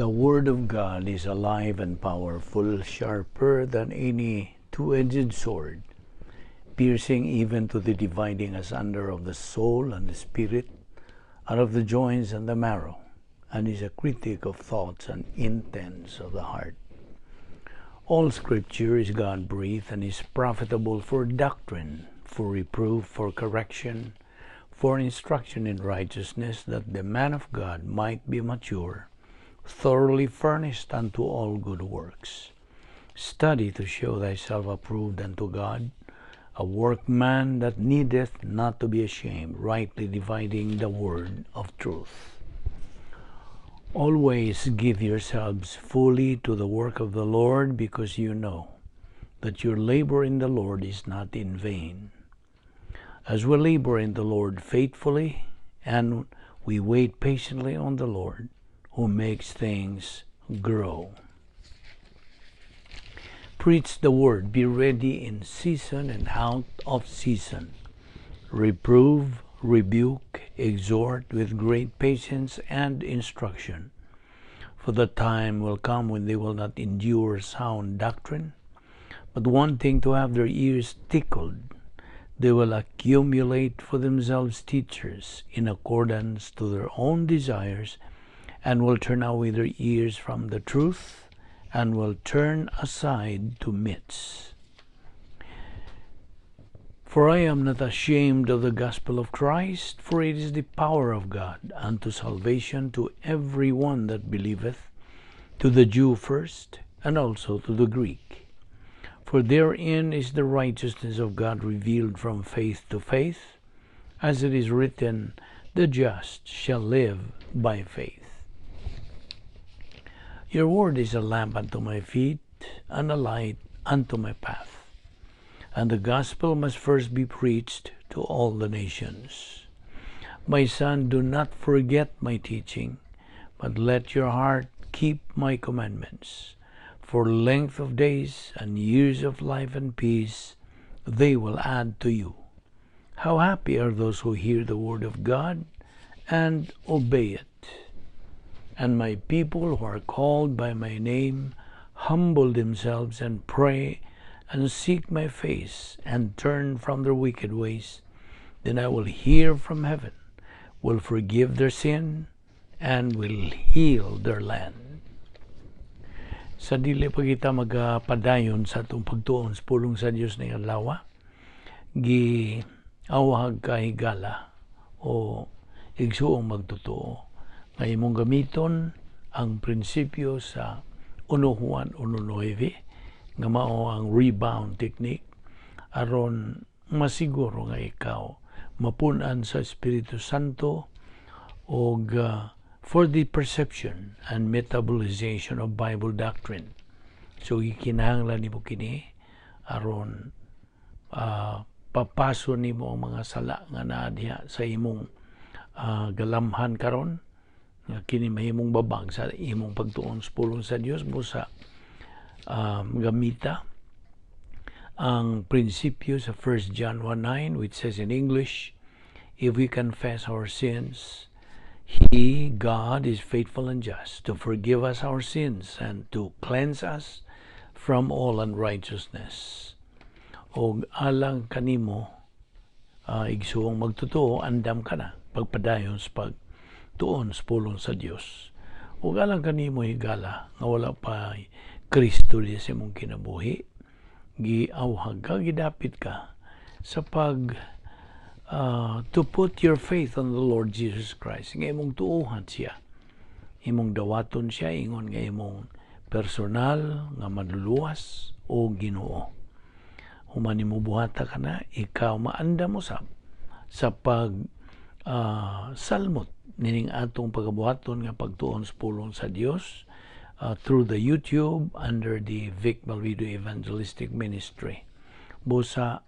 The Word of God is alive and powerful, sharper than any two-edged sword, piercing even to the dividing asunder of the soul and the spirit, and of the joints and the marrow, and is a critic of thoughts and intents of the heart. All Scripture is God-breathed and is profitable for doctrine, for reproof, for correction, for instruction in righteousness, that the man of God might be mature, thoroughly furnished unto all good works. Study to show thyself approved unto God, a workman that needeth not to be ashamed, rightly dividing the word of truth. Always give yourselves fully to the work of the Lord, because you know that your labor in the Lord is not in vain. As we labor in the Lord faithfully, and we wait patiently on the Lord, who makes things grow. Preach the word, be ready in season and out of season. Reprove, rebuke, exhort with great patience and instruction. For the time will come when they will not endure sound doctrine, but wanting to have their ears tickled, they will accumulate for themselves teachers in accordance to their own desires, and will turn away their ears from the truth, and will turn aside to myths. For I am not ashamed of the gospel of Christ, for it is the power of God unto salvation to every one that believeth, to the Jew first, and also to the Greek. For therein is the righteousness of God revealed from faith to faith, as it is written, the just shall live by faith. Your word is a lamp unto my feet, and a light unto my path. And the gospel must first be preached to all the nations. My son, do not forget my teaching, but let your heart keep my commandments. For length of days and years of life and peace, they will add to you. How happy are those who hear the word of God and obey it. And my people who are called by my name humble themselves and pray and seek my face and turn from their wicked ways, then I will hear from heaven, will forgive their sin, and will heal their land. Sa dili pa kita magapadayon sa atong pagtuon sa pulong sa Dios ning adlaw, gi-awhag ka, higala o igsuong magtotoo, nga imong gamiton ang prinsipyo sa 1 Juan 1:9 nga mao ang rebound technique aron masiguro nga ikaw mapun-an sa Espiritu Santo og for the perception and metabolization of Bible doctrine. So gikinahanglan nimo kini aron papaso nimo ang mga sala nga naa diha sa imong galamhan karon, nga kini mahimong babag sa imong pagtuon sa pulong sa Dios. Busa gamita ang prinsipyo sa 1 John 1:9, which says in English, if we confess our sins, He, God, is faithful and just to forgive us our sins and to cleanse us from all unrighteousness. Og alang kanimo, igsuong magtotoo, andam ka na pagpadayon sa pagtuon sa pulong sa Dios. Og alang kanimo, higala, nga wala pa Kristo di sa imong kinabuhi, giawhag ka, gidapit ka sa pag to put your faith on the Lord Jesus Christ. Nga imong tuohan siya, imong dawaton siya, ingon nga imong personal nga manluluwas o Ginoo. Human nimo buhata ka na, ikaw maandam usab sa pag salmot nining atong pagabuhaton nga pagtuon sa pulong sa Dios through the YouTube under the Vic Balbido Evangelistic Ministry. Busa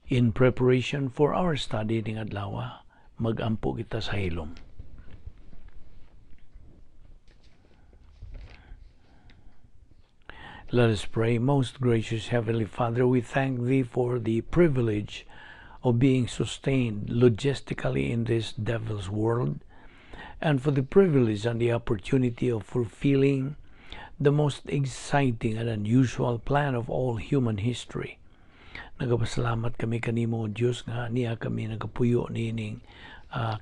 in preparation for our study ning adlaw, magampo kita sa hilom. Let us pray. Most gracious Heavenly Father, we thank Thee for the privilege of being sustained logistically in this devil's world. and for the privilege and the opportunity of fulfilling the most exciting and unusual plan of all human history. Nagapasalamat kami kanimo, Dios, nga niya kami nagapuyo niining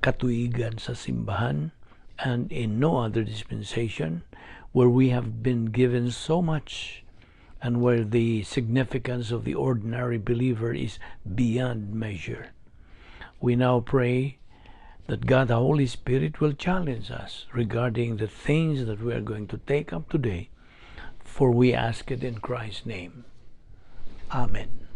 katuigan sa simbahan and in no other dispensation where we have been given so much and where the significance of the ordinary believer is beyond measure. We now pray that God the Holy Spirit will challenge us regarding the things that we are going to take up today, for we ask it in Christ's name. Amen.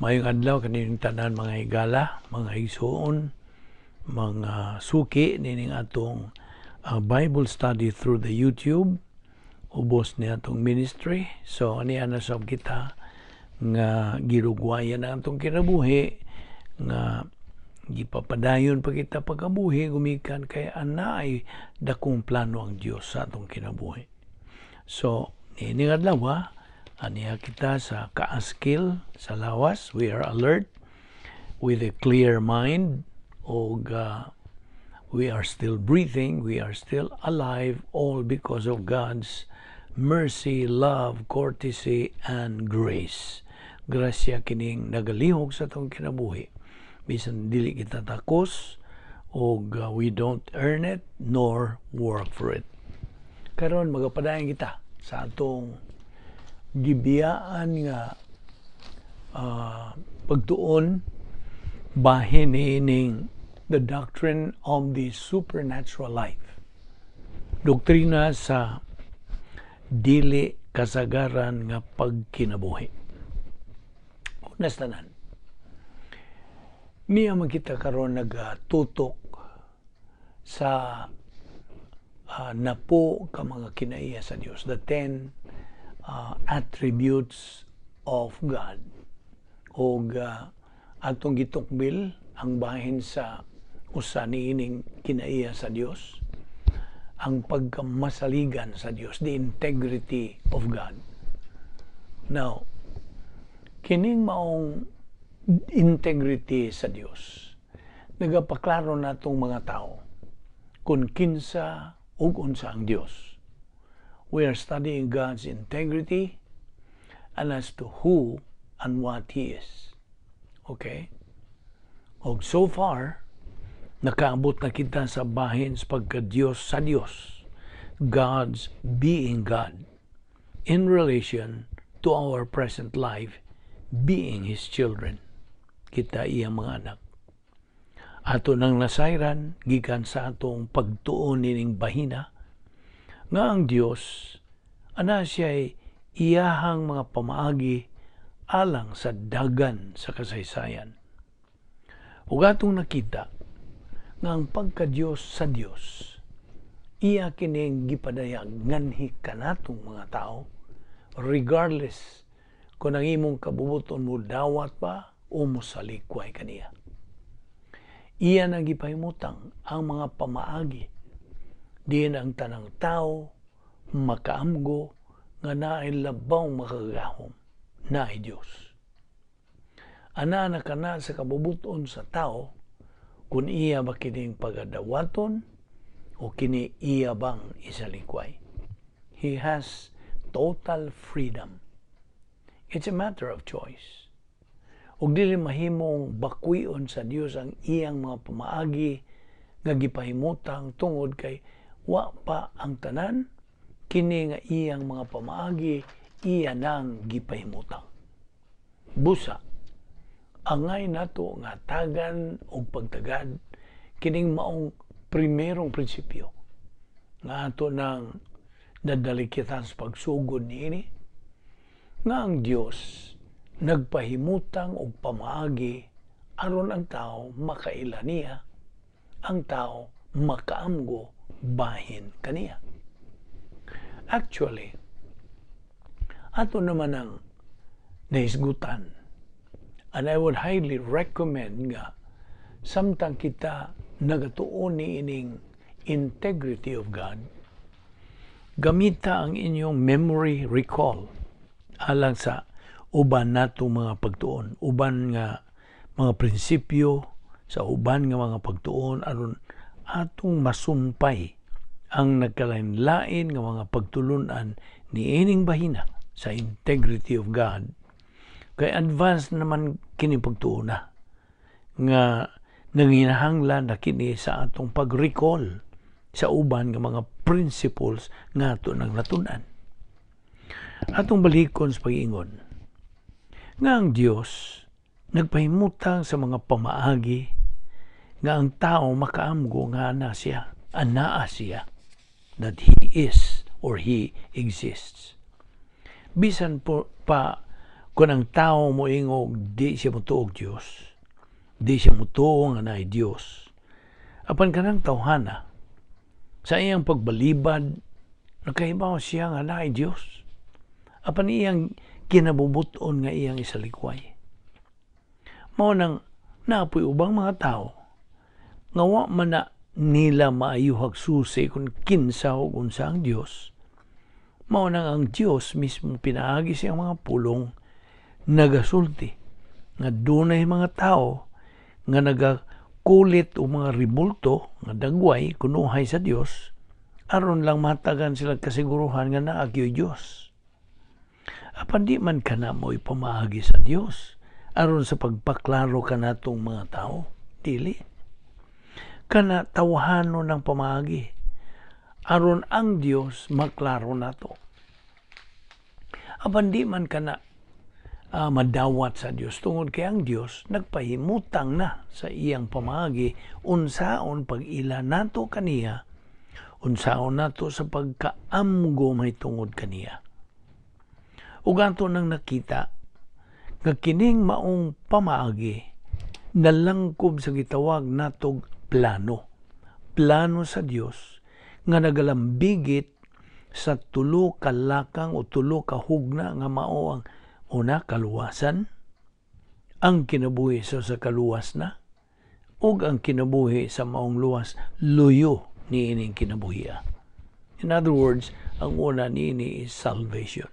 Maayong adlaw kaninyong tanan, mga higala, mga igsuon, mga suki nining atong Bible study through the YouTube ubos ni atong ministry. So aniya na sab kita nga girugwayan ang atong kinabuhi nga gipapadayon pa kita pagkabuhi gumikan kay anaay dakong plano ang Dios sa atong kinabuhi. So niining adlaw, aniya kita sa kaaskil sa lawas. We are alert with a clear mind og we are still breathing, we are still alive, all because of God's mercy, love, courtesy, and grace. Grasya kining nagalihok sa atong kinabuhi. Bisan dili kita takos og we don't earn it nor work for it. Karon magapadayon kita sa atong gibiyaan nga pagtuon bahin niining the doctrine of the supernatural life. Doktrina sa dili kasagaran nga pagkinabuhi. Una sa tanan, niya man kita karon nagatutok sa napo ka mga kinaiya sa Dios, the 10 attributes of God. Og atong gitukbil ang bahin sa usa niining kinaiya sa Dios, ang pagkamasaligan sa Dios, the integrity of God. Now, kining maong integrity sa Dios nagapaklaro natong mga tao kung kinsa ug unsa ang Dios. We are studying God's integrity and as to who and what He is. Okay? Og so far, nakaabot na kita sa bahin sa pagka-Diyos sa Diyos. God's being God in relation to our present life, being His children. Kita iyang mga anak. Ato nang nasayran gikan sa atong pagtuon nining bahina nga ang Dios ana siya'y iyahang mga pamaagi alang sa dagan sa kasaysayan. Ug atong nakita nga ang pagka-Dios sa Dios iya kining gipadayag nganhi kanatong mga tao, regardless kung ang imong kabubuton mo dawat ba o mosalikway kaniya. Iya nang gipahimutang ang mga pamaagi diin ang tanang tao makaamgo nga naay labaw makagagahom, naay Dios. Ana na kana sa kabubuton sa tao kung iya ba kining pagadawaton o kini iya bang isalikway. He has total freedom. It's a matter of choice. Ug dili mahimong bakwion sa Dios ang iyang mga pamaagi nga gipahimutang tungod kay wa pa ang tanan kini nga iyang mga pamaagi iya nang gipahimutang. Busa, angay nato nga tagan og pagtagad kining maong primerong prinsipyo nga ato nang nadalikitan sa pagsugod niini, nga ang Dios nagpahimutang og pamaagi aron ang tao makaila niya, ang tao makaamgo bahin kaniya. Actually, ato naman ang nahisgutan, and I would highly recommend nga samtang kita nagatuon ni ining integrity of God, gamita ang inyong memory recall alang sa uban nato mga pagtuon, uban nga mga prinsipyo sa uban nga mga pagtuon aron atong masumpay ang nagkalain-lain nga mga pagtulunan niining bahina sa integrity of God, kay advance naman kini pagtuo na nga nanginahanglan na kini sa atong pag-recall sa uban nga mga principles nga ato nang natun-an. Atong balikon sa pag-ingon nga ang Dios nagpahimutang sa mga pamaagi nga ang tao makaamgo nga ana siya, anaa siya, that He is or He exists. Bisan po pa kung ang tao moingog di siya motuog Dios, di siya motuo nga naay Dios, apan kanang tawhana sa iyang pagbalibad, nakahibaw siya nga naay Dios, apan iyang kinabubuton nga iyang isalikway. Mao nang naa poy ubang mga tao nga wa man na nila maayuhag susi kung kinsa o unsa ang Dios. Mao nang ang Dios mismo, pinaagi sa iyang mga pulong, nagasulti nga dunay mga tao nga nagakulit o mga ribulto nga dagway kunuhay sa Dios aron lang matagan sila kasiguruhan nga naa gyud Dios. Apan di man kana mo'y pamaagi sa Dios aron sa pagpaklaro kanatong mga tao. Dili. Kana tawhanon ng pamaagi aron ang Dios maklaro nato. Apan di man kana madawat sa Dios tungod kay ang Dios nagpahimutang na sa iyang pamaagi unsaon pag-ila nato kaniya, unsaon nato sa pagkaamgo mahitungod kaniya. Ug ato nang nakita nga kining maong pamaagi nalangkob sa gitawag natog plano. Plano sa Dios nga nagalambigit sa tulo ka lakang o tulo ka hugna nga mao ang una, kaluwasan, ang kinabuhi sa kaluwas na, ug ang kinabuhi sa maong luwas luyo niining kinabuhiya. In other words, ang una niini is salvation.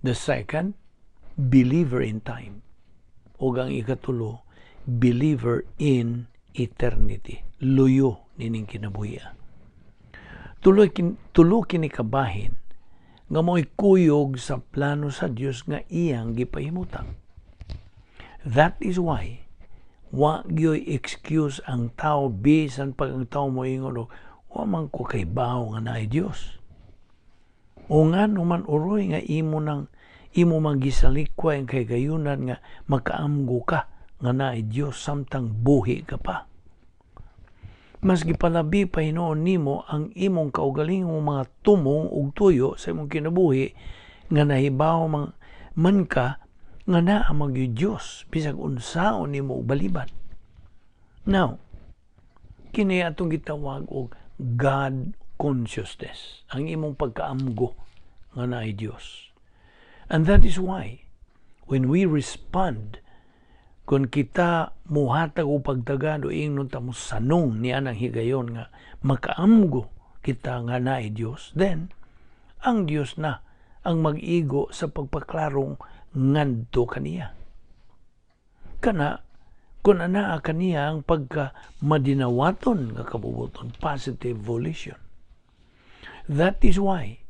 The second, believer in time. Ug ang ikatulo, believer in eternity. Luyo nining kinabuhiya. Tulo kini kabahin nga mo'y kuyog sa plano sa Dios nga iyang gipahimutang. That is why wa gyoy excuse ang tao bisan pag ang tao moingon, "Wa man ko kahibaw nga naay Dios." O ngano man uroy nga imo nang imo man gisalikway ang kahigayunan nga makaamgo ka nga naay Dios samtang buhi ka pa? Mas gipalabi pa hinuon nimo ang imong kaugalingong mga tumong ug tuyo sa imong kinabuhi nga nahibaw man ka nga naa man gyud Dios bisag unsaon nimo og balibad. Now, kini atong gitawag og God consciousness, ang imong pagkaamgo nga naay Dios. And that is why when we respond, kung kita muhatag og pagtagan o ingnon ta mo sanong niya ng higayon nga makaamgo kita nga naay Dios, then ang Dios na ang mag-igo sa pagpaklarong ngadto kaniya. Kana kung anaa kaniya ang pagka madinawaton nga kabubuton, positive volition. That is why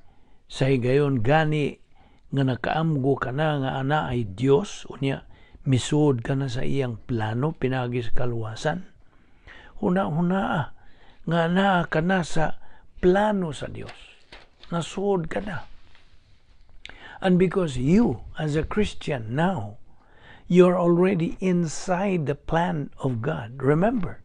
sa higayon gani nga nakaamgo ka na nga ana ay Dios, unya misuod ka na sa iyang plano pinagi sa kaluwasan, huna-huna nga naa ka na sa plano sa Dios. Nasuod ka na. And because you, as a Christian now, you're already inside the plan of God. Remember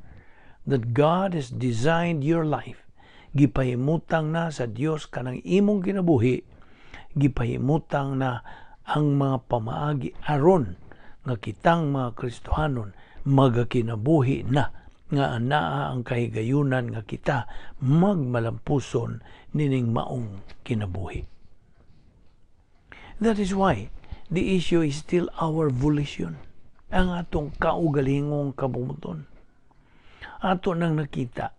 that God has designed your life. Gipahimutang na sa Dios kanang imong kinabuhi, gipahimutang na ang mga pamaagi aron nga kitang mga Kristohanon magakinabuhi na nga anaa ang kahigayunan nga kita magmalampuson nining maong kinabuhi. That is why the issue is still our volition, ang atong kaugalingong kabumuton. Ato nang nakita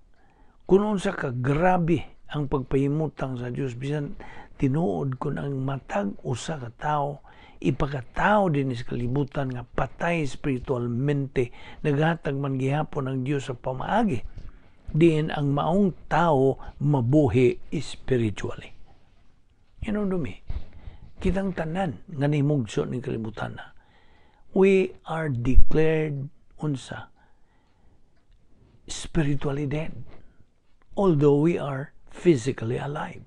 kung unsa ka grabe ang pagpahimutang sa Dios, bisan tinuod kun ang matag usa ka tawo ipakatao din sa kalibutan nga patay spiritualmente, naghatag man gihapon ang Dios sa pamaagi Diin ang maong tao mabuhi spiritually. Hinumdumi, kitang tanan nga nihimugso ning kalibutan na, we are declared unsa? Spiritually dead. Although we are physically alive.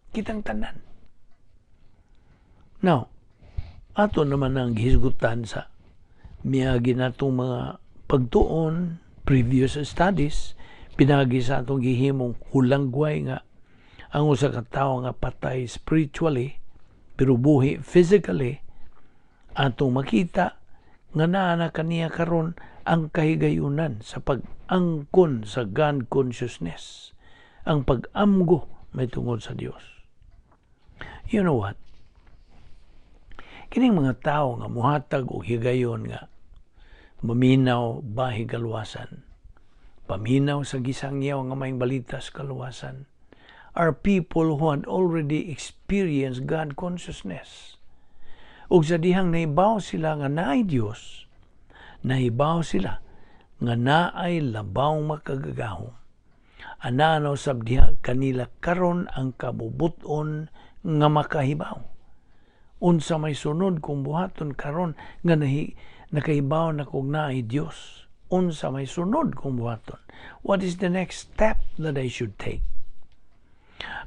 Kitang tanan. Now, ato naman ang gihisgutan sa miagi natong mga pagtuon, previous studies, pinagi sa atong gihimong hulangway nga ang usa ka tawo nga patay spiritually pero buhi physically, atong makita nga naa na kaniya karon ang kahigayunan sa pag-angkon sa God consciousness, ang pag-amgo may tungod sa Dios. You know what? Kining mga tawo nga muhatag og higayon nga maminaw bahi kaluwasan, paminaw sa gisangyaw nga maayong balita sa kaluwasan, are people who had already experienced God consciousness. Ug sa dihang nahibaw sila nga naay Dios, nahibaw sila nga naay labaw makagagahom. Anaa na usab diha kanila karon ang kabubuton nga makahibaw. Unsa may sunod kong buhaton karon nga nakahibaw na kog naay Dios? Unsa may sunod kong buhaton? What is the next step that I should take?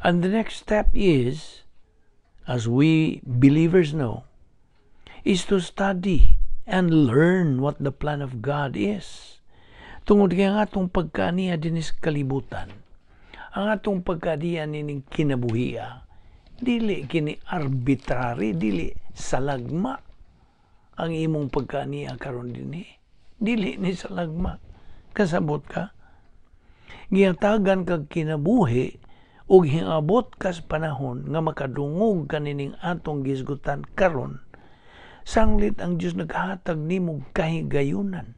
And the next step is, as we believers know, is to study and learn what the plan of God is. Tungod kay ang atong pagkaaniya dinhi sa kalibutan, ang atong pagkaaniya nining kinabuhia, dili kini arbitrary, dili salagma ang imong pagkaaniya karon dinhi. Dili ni salagma. Kasabot ka? Gihatagan kag kinabuhi ug hingabot kas panahon nga makadungog kanining atong gisgutan karon, sanglit ang Dios naghatag nimo kahigayunan,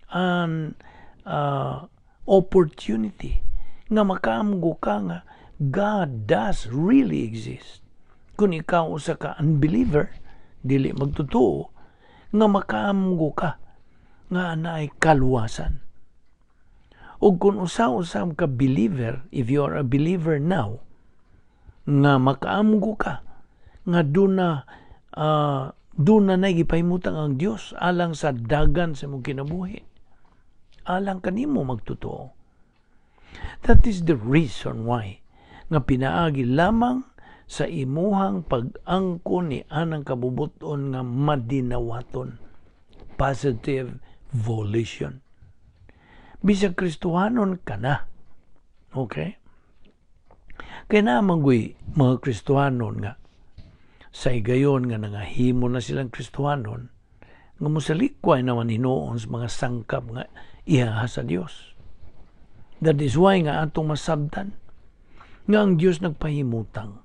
an opportunity nga makaamgo ka nga God does really exist. Kung ikaw usa ka unbeliever, dili magtotoo, nga makaamgo ka nga naay kaluwasan. Ug kung usa-usab ka believer, if you are a believer now, nga makaamgo ka nga duna na gipahimutang ang Dios alang sa dagan sa imong kinabuhi, alang kanimo magtotoo. That is the reason why nga pinaagi lamang sa imuhang pag-angkon ni anang kabubuton nga madinawaton, positive volition. Bisag Kristohanon ka na. Okay? Kaya naman guy, mga Kristohanon nga, sa higayon nga nangahimo na silang Kristohanon, nga mosalikway naman hinuon sa mga sangkap nga ihaha sa Dios. That is why nga atong masabtan nga ang Dios nagpahimutang.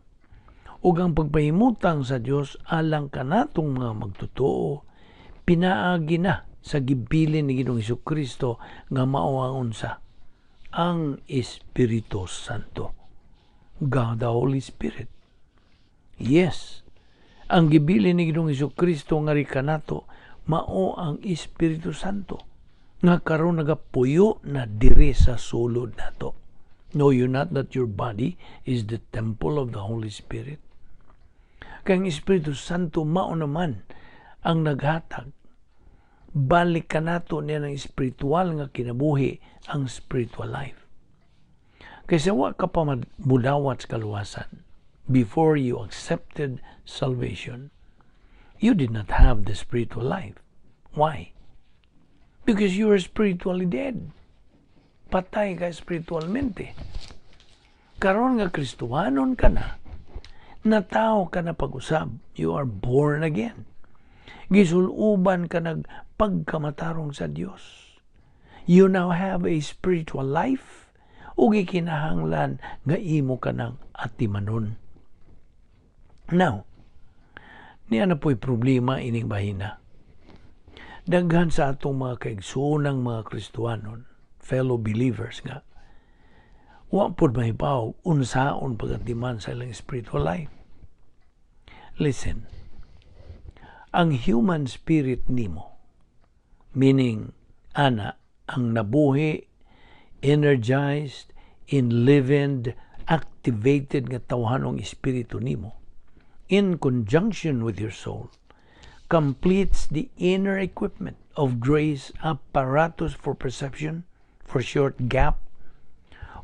Ug ang pagpahimutang sa Dios alang kanatong mga magtotoo, pinaagi na sa gibilin ni Ginoong Kristo nga mao ang unsa? Ang Espiritu Santo. God the Holy Spirit. Yes, ang gibilin ni Ginoong Kristo nga kanato mao ang Espiritu Santo nga karon nagapuyo na diri sa sulod nato. Know you not that your body is the temple of the Holy Spirit? Kay ang Espiritu Santo mao naman ang naghatag balik kanato niya ng spiritual nga kinabuhi, ang spiritual life. Kaysa wa ka pa mudawat sa kaluwasan, before you accepted salvation, you did not have the spiritual life. Why? Because you were spiritually dead. Patay ka spiritualmente. Karon nga Kristohanon ka na, natawo ka na pag-usab. You are born again. Gisuluban ka nag pagkamatarong sa Dios. You now have a spiritual life ug gikinahanglan nga imo ka ng atimanon. Now, niya na po'y problema ining bahina. Daghan sa atong mga kaigsuonang mga Kristohanon, fellow believers nga, wa pod mahibaw unsaon pagatiman sa ilang spiritual life. Listen, ang human spirit nimo, meaning ana ang nabuhi energized, enlivened, activated nga tawhanong espiritu nimo in conjunction with your soul completes the inner equipment of grace apparatus for perception, for short GAP,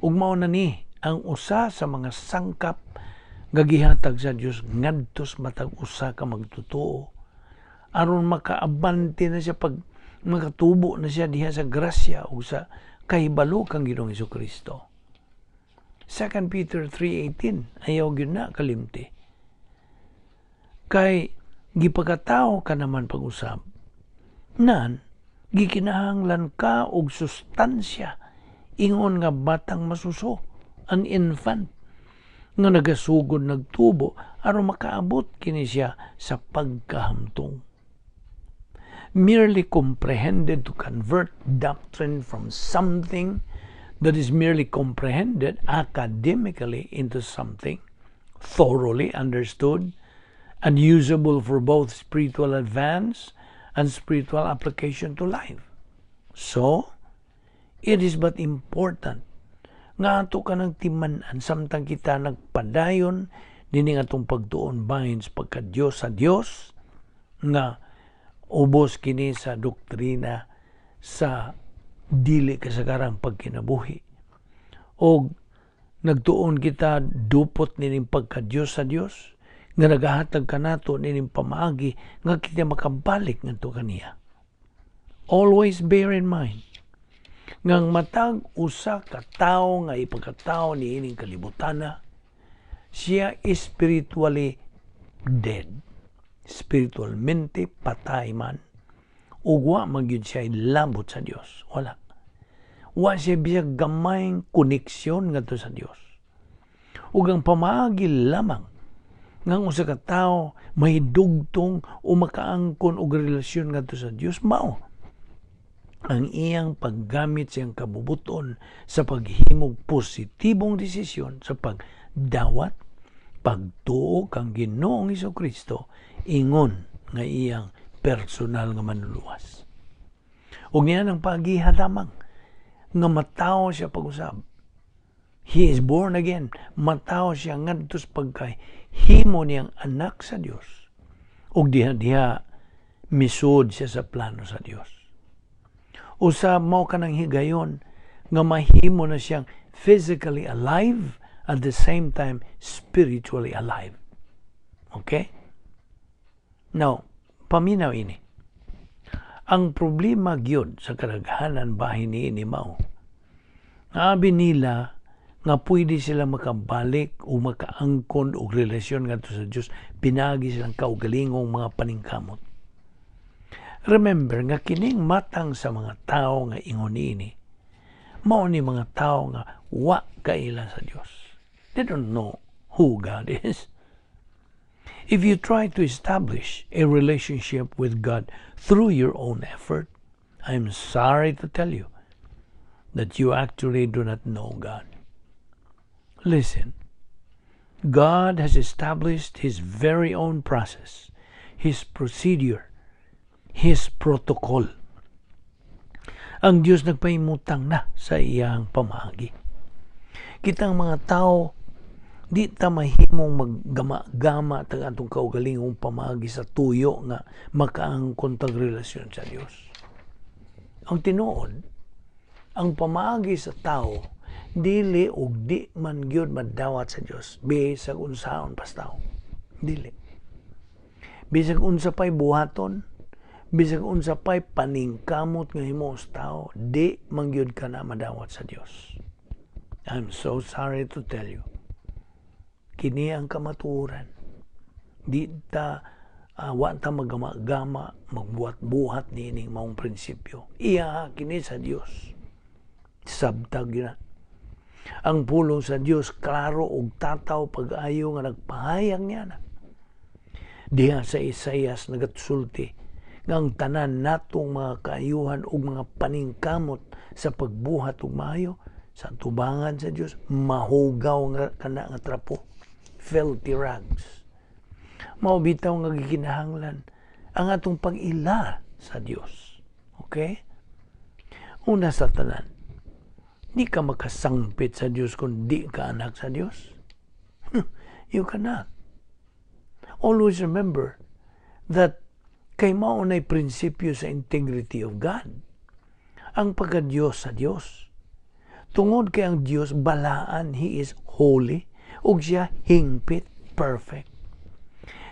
ug mao na ni ang usa sa mga sangkap nga gihatag sa Dios ngadto sa matag usa ka magtotoo aron makaabante na siya, pag makatubo na siya diha sa grasya ug sa kahibalo kang Ginoong Kristo. 2 Peter 3:18, ayaw gyud na kalimti. Kay gipagkatao ka naman pag-usab nan gikinahanglan ka og sustansya ingon nga batang masuso, an infant nga nagasugod nagtubo aron makaabot kini siya sa pagkahamtong. Merely comprehended, to convert doctrine from something that is merely comprehended academically into something thoroughly understood and usable for both spiritual advance and spiritual application to life. So, it is but important nga ato ka ng timan-an samtang kita nagpadayon nining atong pagtuon bahin sa pagka-Diyos sa Dios nga ubos kini sa doktrina sa dili kasagarang pagkinabuhi. O nagtuon kita dupot nining pagka-Diyos sa Dios nga nagahatag kanato nining pamaagi nga kita makabalik ngadto kaniya. Always bear in mind nga ang matag usa ka tawo nga ipagkatawo niining kalibutana, siya spiritually dead. Spiritualmente patay man. Ug wa man gyud siya labot sa Dios. Wala. Wa siya bisag gamayng koneksyon ngadto sa Dios. Ug ang pamaagi lamang nga ang usa ka tawo mahidugtong o makaangkon og relasyon ngadto sa Dios mao ang iyang paggamit siyang kabubuton sa paghimog positibong desisyon sa pagdawat, pagtuo kang Ginoong Kristo ingon nga iyang personal nga manluluwas. Ug niya ang pagiha lamang nga matawo siya pag-usab. He is born again. Matawo siya ngadto sa pagkahimo niyang anak sa Dios. Ug diha-diha misud siya sa plano sa Dios. Usab mao kanang higayon nga mahimo na siyang physically alive, at the same time spiritually alive. Okay? Now, paminaw ini. Ang problema gyud sa kadaghanan bahin niini mao. Abi nila nga pwede sila makabalik o makaangkon og relasyon ngadto sa Dios pinaagi silang kaugalingong mga paningkamot. Remember nga kining matang sa mga tao nga ingon niini, mao ni mga tao nga wa kaila sa Dios. They don't know who God is. If you try to establish a relationship with God through your own effort, I'm sorry to tell you that you actually do not know God. Listen, God has established His very own process, His procedure, His protocol. Ang Diyos nagpahimutang na sa iyang pamaagi. Kitang mga tao, di ta mahimong maggama-gama tag atong kaugalingong pamaagi sa tuyo nga makaangkon tag relasyon sa Dios. Ang tinuod, ang pamaagi sa tao dili ug di man gyud madawat sa Dios bisag unsaon pas tao. Dili. Bisag unsa pay buhaton, bisag unsa pay paningkamot nga himo sa tao, di man gyud ka na madawat sa Dios. I'm so sorry to tell you. Kini ang kamatuoran. Di ta wa ta magama-gama, magbuhat-buhat niining maong prinsipyo. Iya kini sa Dios. Sabtag na. Ang pulong sa Dios klaro og tataw pag-ayo nga nagpahayag niya na. Diha sa Isaias nagatsulti nga ang tanan natong mga kaayuhan ug mga paningkamot sa pagbuhat og maayo sa tubangan sa Dios mahugaw nga kana nga trapo, filthy rags. Mao bitaw nga gikinahanglan ang atong pag-ila sa Dios. Okay? Una sa tanan, Di ka makasangpit sa Dios kung di ka anak sa Dios. You cannot. Always remember that kay mao nay prinsipyo sa integrity of God. Ang pagka-Diyos sa Dios. Tungod kay ang Dios balaan, He is holy, ug siya hingpit, perfect.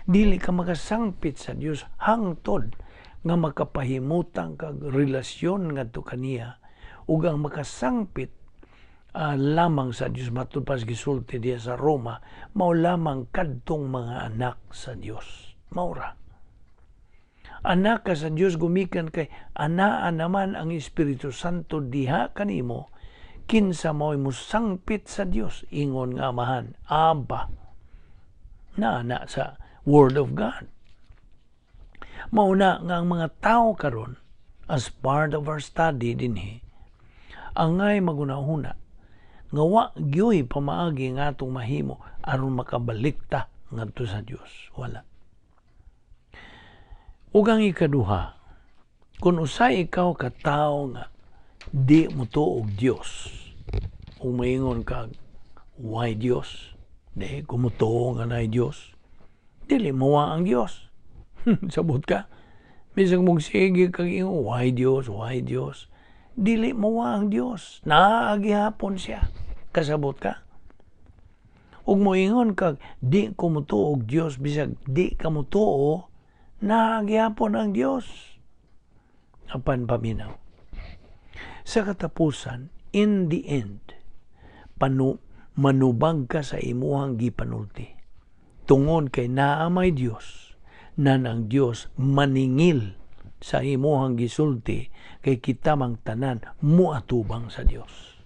Dili ka makasangpit sa Dios hangtod nga makapahimutang kag relasyon ngadto kaniya, ug ang makasangpit lamang sa Dios, matud pa gisulti diya sa Roma, mao lamang kadtong mga anak sa Dios. Maura. Anak ka sa Dios gumikan kay anaa naman ang Espiritu Santo diha kanimo, kinsa mao'y musangpit sa Dios ingon nga Amahan, Abba. Na na sa Word of God. Mauna nga ang mga tao karon, as part of our study dinhi, angay magunahuna nga wa gyoy pamaagi nga atong mahimo aron makabalikta ngadto sa Dios. Wala. Ug ang ikaduha, kung usay ikaw ka tawo nga di motuo og Dios, ug maingon kag, "Why Dios? Di ko motuo nga naay Dios." Dili mowa ang Dios. Sabot ka? Bisag mogsige kag ingon, "Why Dios? Why Dios?" Dili mowa ang Dios. Naa gihapon siya. Kasabot ka? Ug moingon kag, "Di ko motuo og Dios," bisag di ka motuo, naa gihapon ang Dios. Apan paminaw. Sa katapusan, in the end, manubag ka sa imuhang gipanulti. Tungod kay naa may Dios, nan ang Dios maningil sa imuhang gisulti, kay kita mang tanan muatubang sa Dios.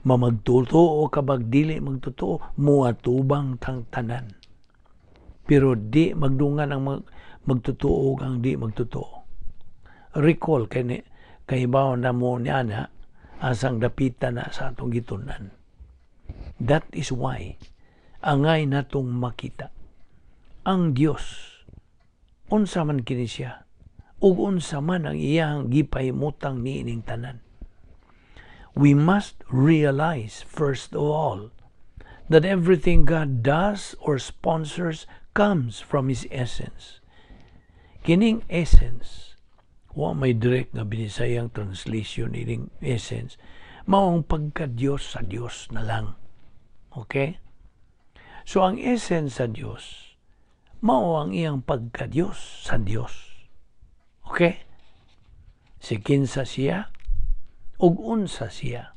Mamagtotoo ka bag dili magtotoo, muatubang tang tanan. Pero di magdungan ang magtotoo ang di magtotoo. Recall kay ni kahibaw na mo ni ana asang dapita na sa atong gitun-an. That is why angay natong makita ang Dios, unsa man kini siya ug unsa man ang iyang gipahimutang niining tanan. We must realize first of all that everything God does or sponsors comes from His essence. Kining essence, wa may direct nga Binisayang translation ining essence, mao ang pagka-Diyos sa Diyos na lang. Okay? So ang essence sa Diyos, mao ang iyang pagka-Diyos sa Diyos. Okay? Si kinsa siya, ug unsa siya.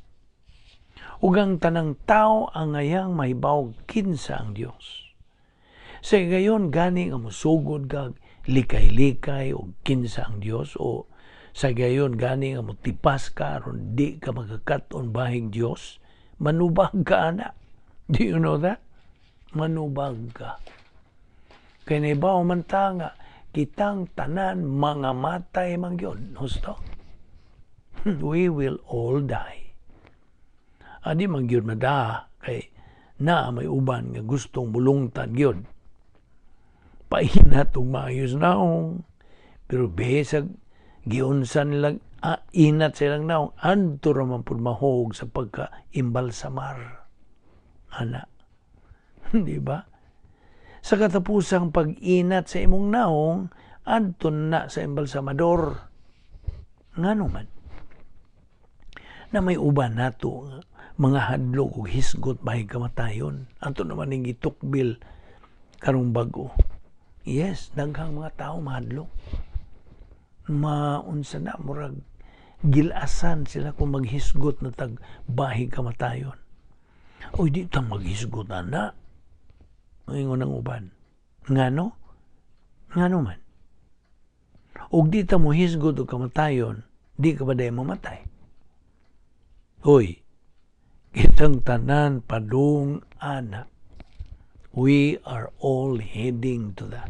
Ug ang tanang tao ang angayang mahibaw kinsa ang Dios. Sa gayon gani nga mosugod kag likay-likay og kinsa ang Dios, o sa gayon gani nga motipas ka aron di ka makakat-on bahig Dios, manubag ka ana. Do you know that? Manubag ka. Kay nahibaw man ta nga kitang tanan mga matay man gyud. Husto? We will all die. Adi man gyud madaa kay naa may uban nga gustong mulungtad gyud. Painat og maayos naong, pero bisag giunsa nila inat silang naong, adto ra man pud mahog sa pagka imbalsamar ana, di ba? Sa katapusang pag-inat sa imong naong, adto na sa embalsamador. Ngano man na may uban nato nga mga hadlok ug hisgot bahig kamatayon? Ato naman ning gitukbil karong bag-o. Yes, daghang mga tao mahadlok, maunsa na, murag gilasan sila kung maghisgot na tag bahig kamatayon. "Oy, di ta maghisgot ana," ingon ang uban. Ngano? Ngano man? Ug di ta mohisgot og kamatayon, di ka ba day mamatay? Hoy, kitang tanan padung ana. We are all heading to that.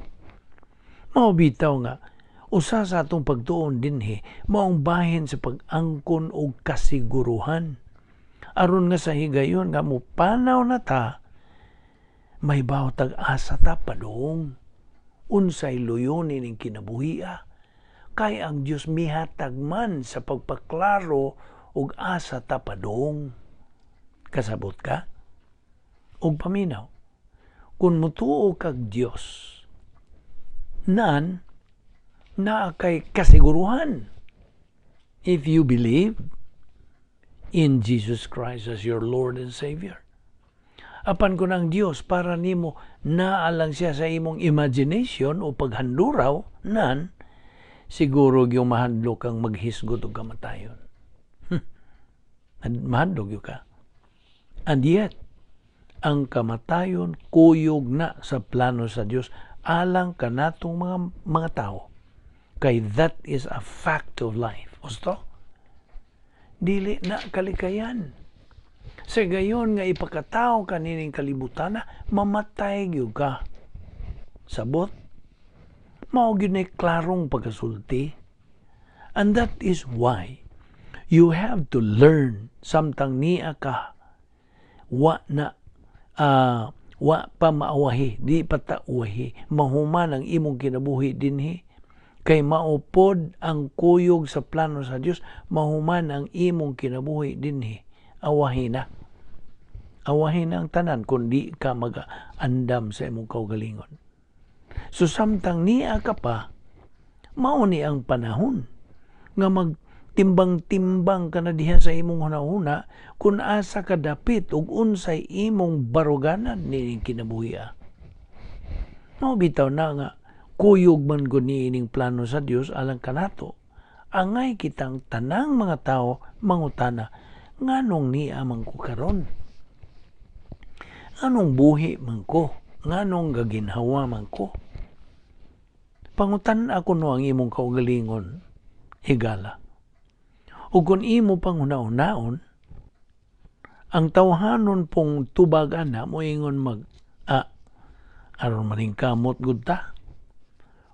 Mao bitaw nga usa sa atong pagtuon dinhi maong bahin sa pag-angkon og kasiguruhan, aron nga sa higayon nga mopanaw na ta, may tag asa ta padung, unsay luyonin ning kinabuhia, kay ang Dios mihatag man sa pagpaklaro. ug asa ta padung. Kasabot ka? Ug paminaw. Kung mutuo kag Dios, nan naa kay kasiguruhan. If you believe in Jesus Christ as your Lord and Savior. Apan kung ang Dios para nimo naa lang siya sa imong imagination o paghanduraw, nan siguro gyud mahadlok kang maghisgot og kamatayon. Mahadlok gyud ka. And yet, ang kamatayon kuyog na sa plano sa Dios alang kanatong mga tao. Kay that is a fact of life. Gusto? Dili na kalikayan. Sa gayon nga ipakatao kanining kalibutan na mamatay gyud ka. Sabot? Mao gyud na klarong pagkasulti. And that is why you have to learn samtang niya ka wa na wa pa maawahi, di pa ta uwahi, mahuman ang imong kinabuhi dinhi. Kay maupod ang kuyog sa plano sa Dios, mahuman ang imong kinabuhi dinhi. Awahi na. Awahi na ang tanan kung di ka mag-andam sa imong kaugalingon. So samtang niya ka pa, mao ni ang panahon nga magtimbang-timbang ka na diha sa imong hunahuna kung asa ka dapit ug unsay imong baruganan nining kinabuhi. Mao bitaw na nga kuyog man gud niining plano sa Dios alang kanato. Angay kitang tanang mga tao mangutana, nganong niya man ko karon? Anong buhi man ko? Nganong gaginhawa man ko? Pangutan ako no ang imong kaugalingon, higala. O kung imo pang huna-hunaon, ang tawhanon pong tubag ana moingon mag aron maning kamot gud ta.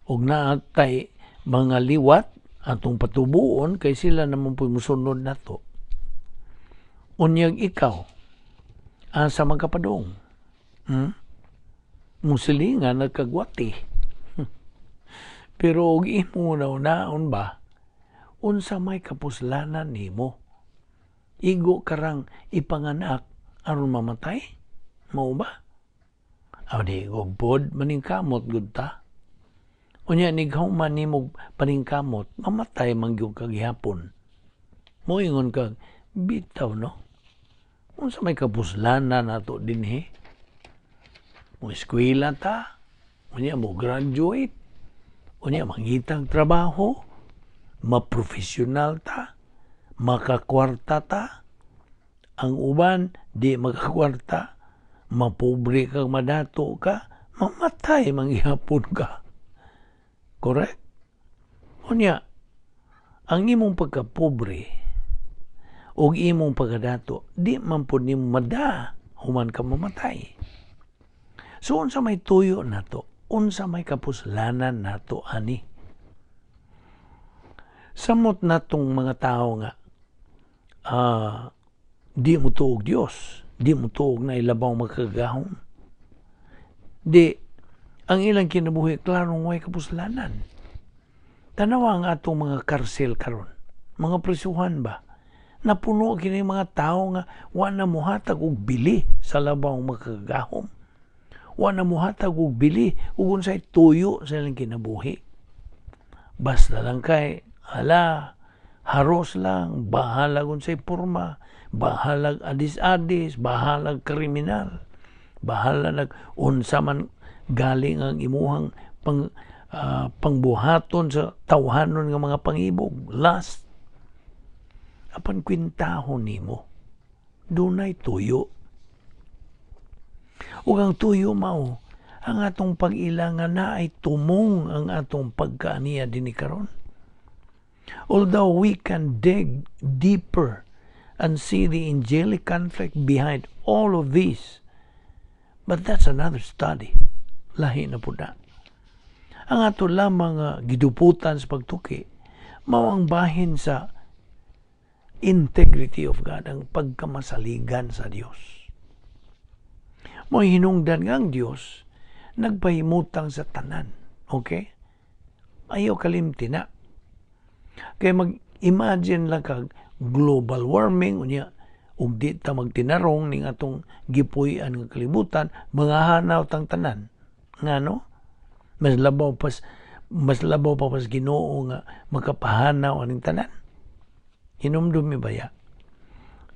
Og naatay mga liwat atong patubuon kay sila naman po'y musunod nato. Unyag ikaw, asa magkapadong? Musilingan nagkagwati. Pero og imo naon ba, unsa may kapuslanan nimo? Igo karang ipanganak aron mamatay? Mao ba? Aw di pod maningkamot gud ta. Unya nighuman nimo paningkamot, mamatay man gyud ka gihapon. Moingon kag bitaw no. Unsa may kapuslanan nato dinhi? Mo eskwela ta, unya mo graduate, unya mangitag trabaho, maprofesional ta, makakwarta ta. Ang uban di makakwarta, mapobre kag madato ka, mamatay man gihapon ka. Correct? Unya, ang imong pagkapobre o imong pagkadato, di man pud nimo mada human ka mamatay. So unsa may tuyo nato, unsa may kapuslanan nato ani? Samot natong mga tao nga di mo tuog Dios, di mo tuog na ilabaw makagahom. Di ang ilang kinabuhi klarong way kapuslanan. Tanawa ang atong mga karsel karon, mga prisuhan ba? Napuno kini mga tao nga wa na mohatag og bili sa labaw makagahom. Wa na mohatag og bili ug unsay tuyo sa ilang kinabuhi. Basta lang kay hala, haros lang, bahalag unsay porma, bahalag adis-adis, bahalag kriminal, bahala nag unsa man galing ang imuhang pangbuhaton sa tawhanon nga mga pangibog, lust. Apan kwintahon nimo, dunay tuyo. Ug ang tuyo mao ang atong pag-ilangan na ay tumong ang atong pagkaaniya dinhi karon. Although we can dig deeper and see the angelic conflict behind all of this, but that's another study. Lahi na po na. Ang ato lamang giduputan sa pagtuki, mao ang bahin sa integrity of God, ang pagkamasaligan sa Dios. Mo'y hinungdan nga ang Dios nagpahimutang sa tanan. Okay? Ayaw kalimti na. Kaya mag-imagine lang kag Global warming unya, ug di ta magtinarong ning atong gipuy-an nga kalibutan, mga hanaw tang tanan. Ngano? Mas labaw pa pas Ginoo nga makapahanaw aning tanan. Hinumdumi baya?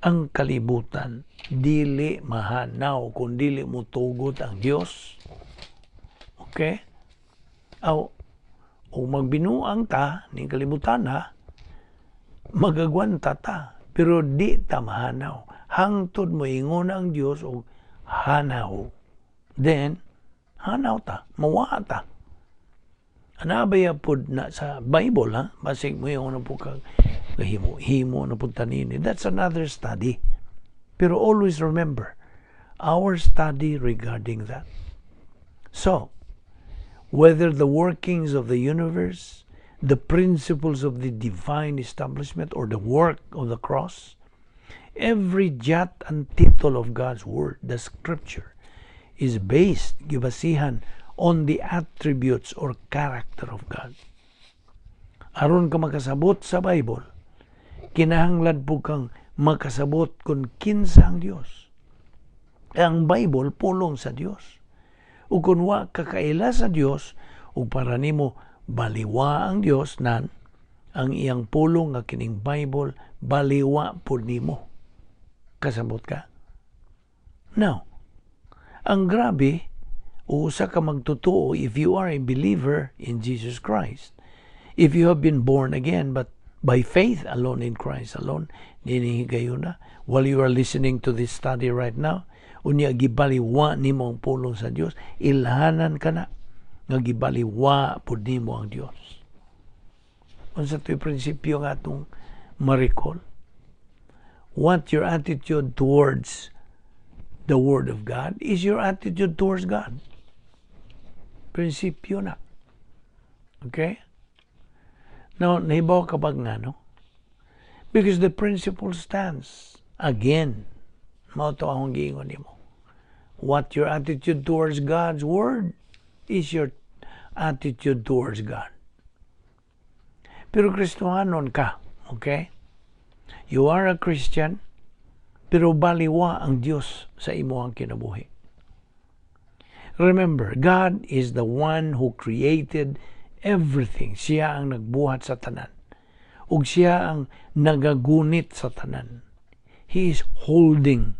Ang kalibutan dili mahanaw kung dili mo tugot ang Dios. Okay? Aw, o magbinuang ta ning kalibutan ha, magagwanta ta, pero di ta mahanaw. Hangtod mo ingon ang Dios og hanaw. Then, hanaw ta, mawa ta. Ana baya pud na sa Bible ha, basig mo yung ano po kag himo himo na pud tanini. That's another study. Pero always remember our study regarding that. So, whether the workings of the universe, the principles of the divine establishment, or the work of the cross, every jot and tittle of God's Word, the Scripture, is based, gibasihan, on the attributes or character of God. Aron ka makasabot sa Bible, kinahanglan po kang makasabot kung kinsa ang Dios. Ang Bible pulong sa Dios. Ug kung wa ka kaila sa Dios, ug para nimo baliwa ang Dios nan ang iyang pulong nga kining Bible, baliwa pud nimo. Kasabot ka? Now, ang grabe, usa ka magtotoo, if you are a believer in Jesus Christ, if you have been born again, but by faith alone in Christ alone, nining higayuna, while you are listening to this study right now, unya gibaliwa nimo ang pulong sa Dios, ilhanan ka na nga gibaliwa pud nimo ang Dios. Unsa to'y prinsipyo nga atong ma-recall? What your attitude towards the Word of God is your attitude towards God. Prinsipyo na. Okay? Now, nahibaw ka ba nga, no? Because the principle stands. Again, mao to akong giingon nimo. What your attitude towards God's Word is your attitude towards God. Pero Kristohanon ka, okay? You are a Christian, pero baliwa ang Dios sa imong kinabuhi. Remember, God is the one who created everything. Siya ang nagbuhat sa tanan. Ug siya ang nagagunit sa tanan. He is holding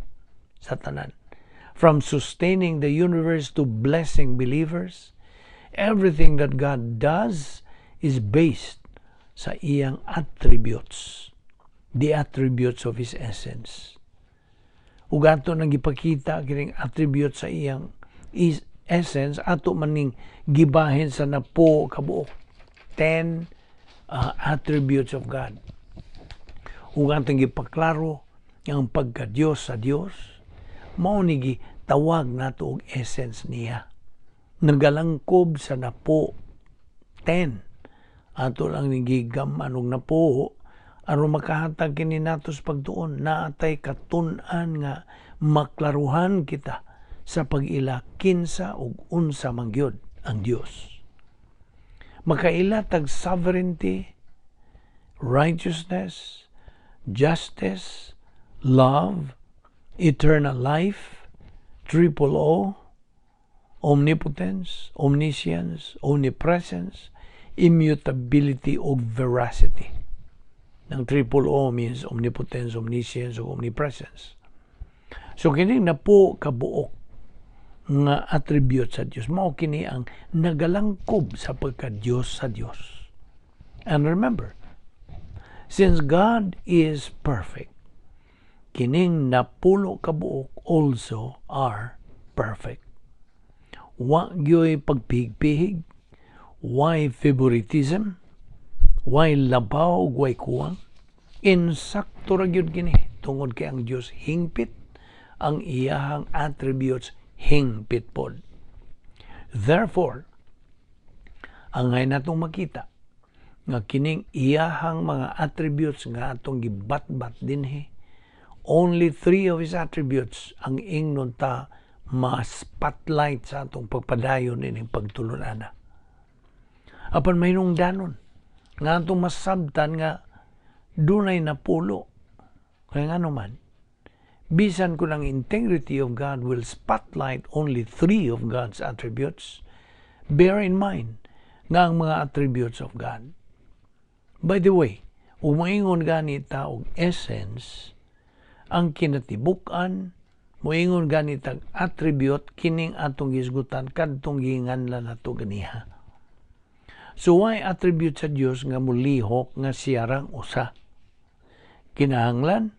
sa tanan. From sustaining the universe to blessing believers, everything that God does is based sa iyang attributes. The attributes of His essence. Ug ato nang gipakita kining attributes sa iyang is essence, ato maning gibahin sa 10 kabuok, 10 attributes of God, ug atong gipaklaro ang pagka-Dios sa Dios. Mao ni gitawag nato og essence niya, nagalangkob sa 10, 10. Ato lang ni gigam-an og 10 aron makahatag kini nato sa pagtuon, naatay katun-an nga maklaruhan kita sa pag-ila kinsa ug unsa man gyud ang Dios. Makaila tag sovereignty, righteousness, justice, love, eternal life, triple O, omnipotence, omniscience, omnipresence, immutability ug veracity. Ang triple O means omnipotence, omniscience, ug omnipresence. So kini 10 kabuok nga attribute sa Dios. Mao kini ang nagalangkob sa pagka-Dios sa Dios. And remember, since God is perfect, kining 10 kabuok also are perfect. Wa gyoy pagpihig-pihig, why favoritism, why labaw, way kuwang. Insakto ra gyud kini tungod kay ang Dios hingpit, ang iyahang attributes hingpit pod. Therefore, angay natong makita nga kining iyahang mga attributes nga atong gibatbat dinhi, only three of his attributes ang ingnon ta ma-spotlight sa atong pagpadayon ining pagtulon-ana. Apan may danon nga atong masabtan nga dunay 10. Kaya nga naman, bisan kung ang integrity of God will spotlight only three of God's attributes, bear in mind nga ang mga attributes of God. By the way, moingon gani ta og essence, ang kinatibuk-an, moingon gani tag attribute kining atong gisgutan kadtong giinganlan nato ganiha. So why attribute sa Dios nga mulihok nga siya rang usa? Kinahanglan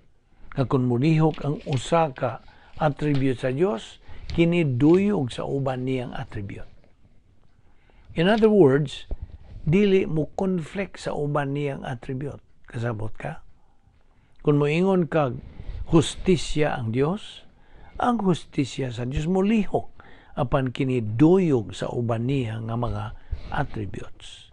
nga kung mulihok ang usa ka attribute sa Dios, kini duyog sa uban niyang attribute. In other words, dili mo conflict sa uban niyang attribute. Kasabot ka? Kung moingon kag hustisya ang Dios, ang hustisya sa Dios molihok apan kini duyog sa uban niya nga mga attributes.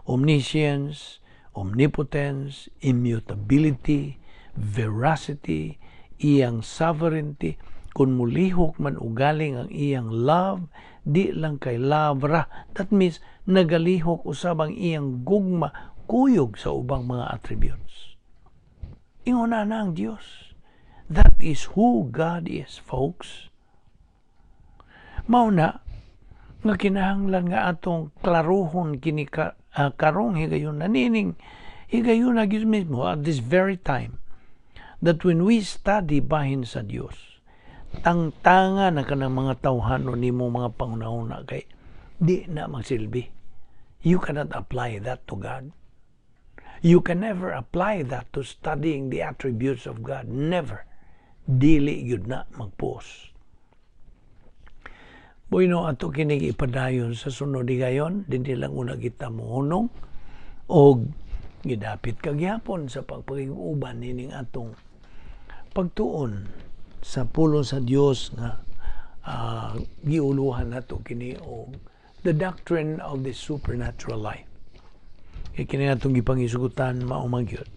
Omniscience, omnipotence, immutability, veracity, iyang sovereignty, kung mulihok man ugaling ang iyang love, di lang kay love ra. That means, nagalihok usab ang iyang gugma kuyog sa ubang mga attributes. Ingon na ang Dios. That is who God is, folks. Mao na nga kinahanglan nga atong klarohon kini karong higayon, niining higayon na gyud mismo, at this very time, that when we study bahin sa Dios, tangtanga na kanang mga tawhano nimo mga panghunahuna kay di na magsilbi. You cannot apply that to God. You can never apply that to studying the attributes of God. Never. Dili yun na magpuos. Bueno, ato kining ipadayon sa sunod higayon, dinhi lang una kita mohunong og gidapit kagyapon sa pagpakig-uban nining atong pagtuon sa pulong sa Dios nga giuluhan nato kini og the doctrine of the supernatural life. Kay kini atong gipangisugutan mao man gyud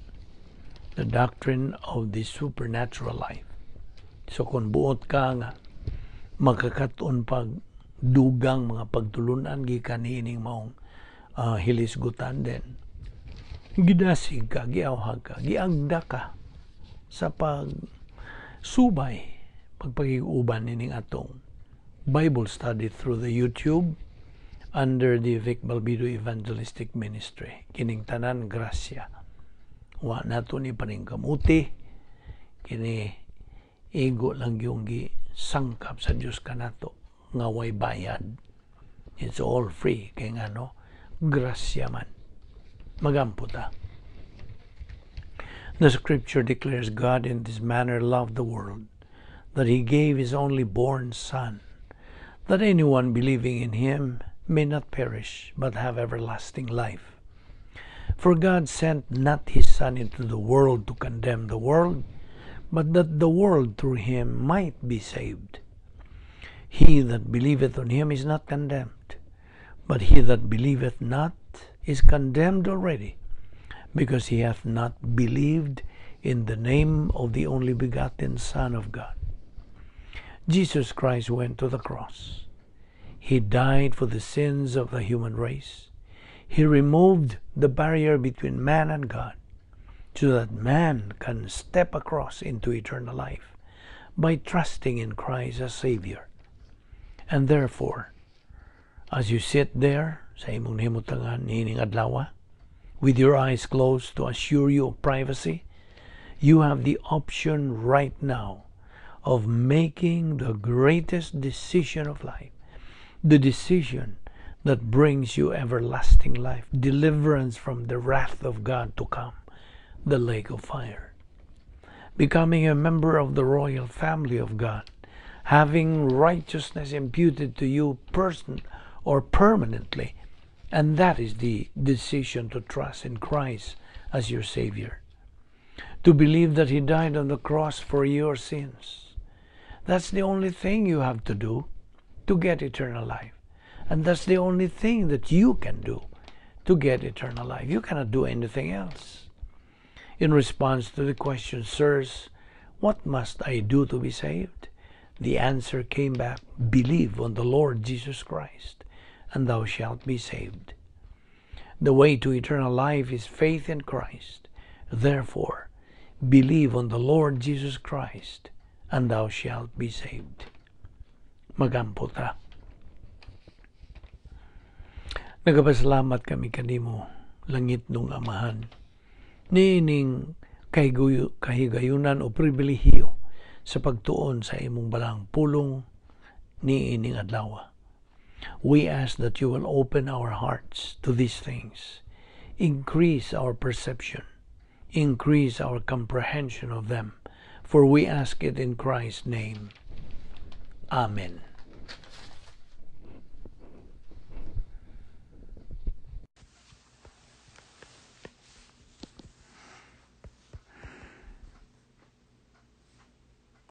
the doctrine of the supernatural life. So kung buot ka nga makakaton pag dugang mga pagtulunan gikan niining maong hilisgutan, din gidasig ka, giawhag ka, giagda ka sa pag subay pagpakig-uban nining atong Bible study through the YouTube under the Vic Balbido Evangelistic Ministry. Kining tanan grasya. Wa nato ni paningkamuti, kini igo lang yung gi sangkap sa Dios kanato nga way bayad. It's all free kay ngano, grasya man. Magampo ta. The scripture declares, "God in this manner loved the world, that he gave his only born Son, that anyone believing in him may not perish, but have everlasting life. For God sent not his Son into the world to condemn the world, but that the world through him might be saved. He that believeth on him is not condemned, but he that believeth not is condemned already, because he hath not believed in the name of the only begotten Son of God." Jesus Christ went to the cross. He died for the sins of the human race. He removed the barrier between man and God so that man can step across into eternal life by trusting in Christ as Savior. And therefore, as you sit there sa imong himutangan niining adlaw, with your eyes closed to assure you of privacy, you have the option right now of making the greatest decision of life, the decision that brings you everlasting life, deliverance from the wrath of God to come, the lake of fire. Becoming a member of the royal family of God, having righteousness imputed to you person or permanently, and that is the decision to trust in Christ as your Savior. To believe that He died on the cross for your sins. That's the only thing you have to do to get eternal life. And that's the only thing that you can do to get eternal life. You cannot do anything else. In response to the question, "Sirs, what must I do to be saved?" the answer came back, "Believe on the Lord Jesus Christ, and thou shalt be saved." The way to eternal life is faith in Christ. Therefore, "Believe on the Lord Jesus Christ, and thou shalt be saved." Magampo ta. Nagapasalamat kami kanimo, langitnong Amahan, niining kahigayunan o pribilehiyo sa pagtuon sa imong balaang pulong niining adlaw. We ask that you will open our hearts to these things, increase our perception, increase our comprehension of them, for we ask it in Christ's name. Amen.